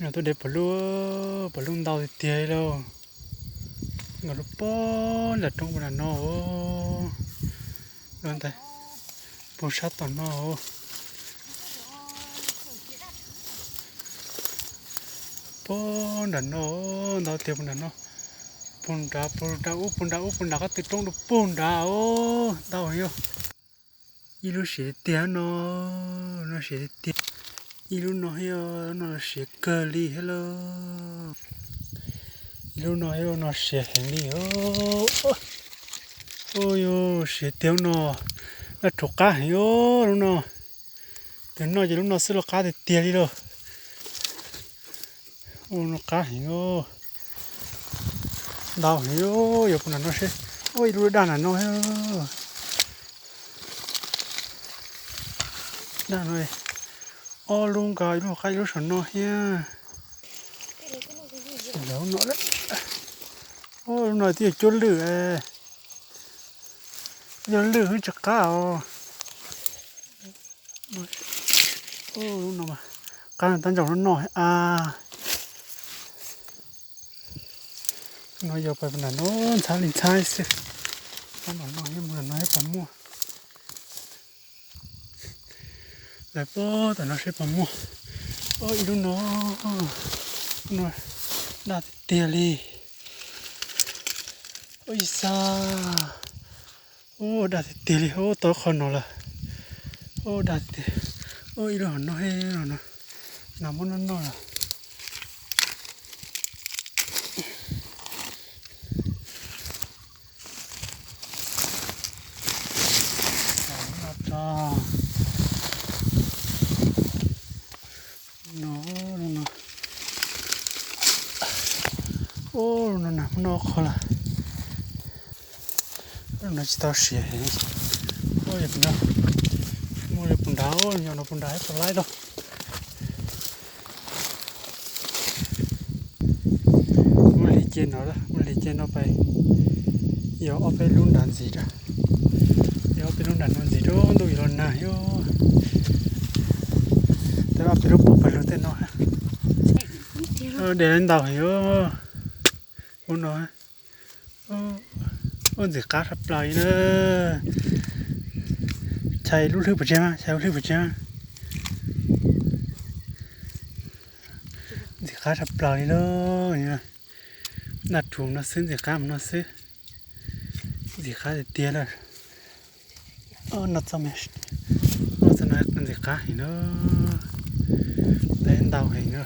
Nws tuaj de pom lub, pom lub ntau tiag tiag li lauj. Nkaus lub pob nram roob puag nram no, lub ntawd puag sab tom no, pob nram no, ntau tiag puag nram no, puag nrad, puag nrad ub, puag nrad ub, puag nrad qab tw roob rau puag nrad os, ntau heev. Ib lub siav tiag no, no siav tiag tiag. Ib lub no thiab, lub no los siav kawg li thiab lauj. Ib lub no thiab, lub no siav heev li os. Ua yus siav tiag lub no, laj rhuav qab heev os lub no. Tus no ces lub no xwb los qab tiag tiag li lauj. Ua no qab heev os. Ntau heev os, yuav puag nram no seb. Ua ib lub daj nram no thiab. Daj no, ob lub nkaus, ib lub hauv qab ib lub saum no thiab. Lub no, lub no twb yog cuab lwj, cuab lwj twb tsis qab os. Lub no qab tab ntsaum no no a. No yog puag nram no, ntxhab li ntxhab xwb. Qab nram no, nram no puas muaj. Lawv puag tom no seb puas muaj. Ua ib lub no, lub no daj tiag tiag li. Ua ib xab, ua daj tiag tiag li, ua tau qhov no lawm. Ua daj tiag, ua ib lub hauv no, no, no muab noj noj lawm. No, no, ua no na, muab noj qhov lawm. No tsis tau siav heev. Muaj li puag nrad, nyob no puag nrad ib tug laib rau. Muaj li ces no, muaj li ces no pais yog ob peb lub nrad ntxiv rau. Yog ob peb lub nrad no ntxiv rau ntuj yuav los nag thiab. Tej ob peb lub puag pawg lug tej no. De ntau heev. Ub no, ub ntxim qab tshaj plaws li na. Chais lub hlwb puas tseg mas, chais lub hlwb puas tseg mas. Ntxim qab tshaj plaws li lauj. Naj rhuv no xwb, ntxim qab mus no xwb. Ntxim qab tiag tiag lawm. No txoj me, no txoj no ntxim qab heev na. Peb ntau heev na.